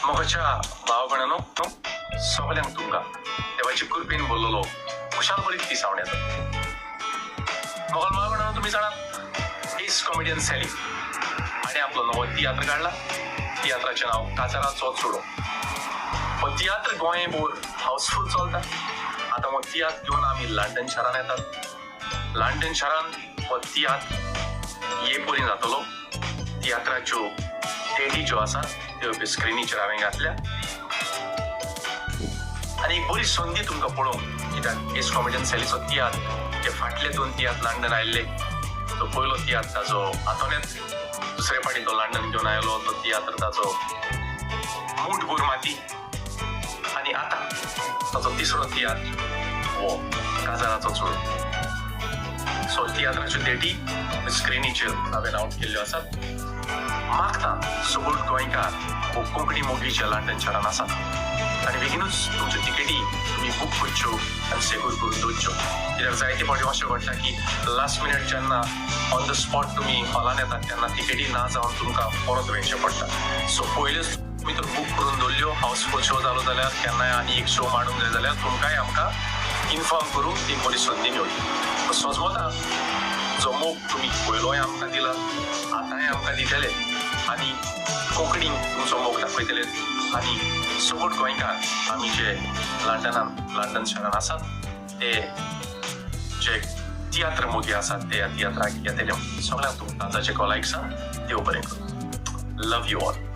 मोगाच्या भाव भयणांनो, सगल्यांक तुमकां देवाचे कृपेन बोल्लोलो खुशाल बरी दीस येता. मोगल भाव भयणांनो, तुमी जाणात एस कॉमेडियन सॅली हाणें आपलो नवो तियात्र काडला. तियात्राचें नांव काजाराचो चुडो. हो तियात्र गोंयभर हावसफूल चलता. आतां हो तियात्र घेवन आमी लंडन शारान येतात. लंडन शारान हो तियात्र ये परी जातलो. तियात्राच्यो डेटी ज्यो आसा त्यो स्क्रिनीचेर हांवें घातल्या आनी एक बरी संदी तुमकां पळोवंक, कित्याक एस कॉमेडियन सॅलीचो तियात्र जे फाटले दोन तियात्र लंडन आयिल्ले, तो पयलो तियात्र ताजो आंतोनेत, दुसरे फावटी तो लंडन घेवन आयलो तो तियात्र ताजो मूठभर माती, आनी आतां ताजो तिसरो तियात्र हो काजाराचो चुडो. सो तियात्राच्यो डेटी स्क्रिनीचेर हांवें आउट केल्ल्यो आसात. मागता सगळो गोंयकार हो कोंकणी मोगीच्या लंडन शारान आसात आनी बेगीनूच तुमच्यो तिकेटी तुमी बूक करच्यो आनी सेगूर करून दवरच्यो, कित्याक जायते फावटी अशें घडटा की लास्ट मिनट जेन्ना ऑन the spot तुमी हॉलान येतात तेन्ना तिकेटी ना जावन तुमकां परत वेचें पडटा. सो पयल्योच तुमी तर बूक करून दवरल्यो, हावसफूल शो जालो जाल्यार केन्नाय आनी एक शो मांडूंक जाय जाल्यार तुमकांय आमकां इन्फॉर्म करूंक ती बरी संदी मेळटली. सोजमता जो मोग तुमी पयलोय आमकां दिला, आतांय आमकां दितले आनी कोंकणी तुमचो मोग दाखयतले आनी सगळो गोंयकार आमी जे लंडनान लंडन शारान आसात ते जे तियात्र मोगी आसात ते ह्या तियात्राक येतले. सगळ्यांक तुमकां तांचे कॉल आयकसा. देव बरें करूं. Love you all.